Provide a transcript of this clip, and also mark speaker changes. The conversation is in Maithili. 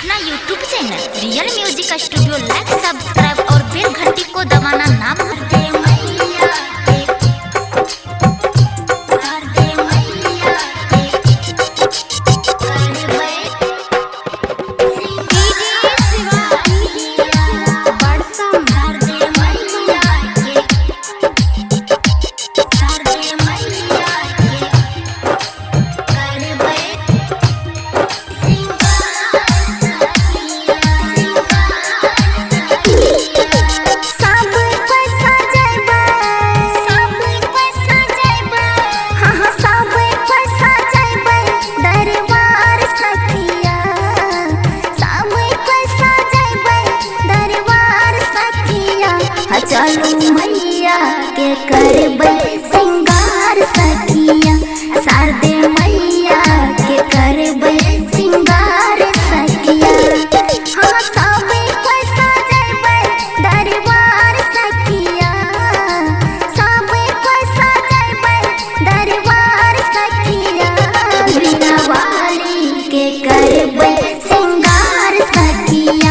Speaker 1: अपना YouTube channel real music studio like, subscribe और बेल घंटी को दबाना ना भूलें।
Speaker 2: चलू मैया के करबै सिंगार सखिया, शारदे मैया के करबै सिंगार सखिया। हाँ सब पैसा जयबै दरबार सखिया, सब पैसा जयबै दरबार सखिया। बीना वाली के करबै सिंगार सखिया।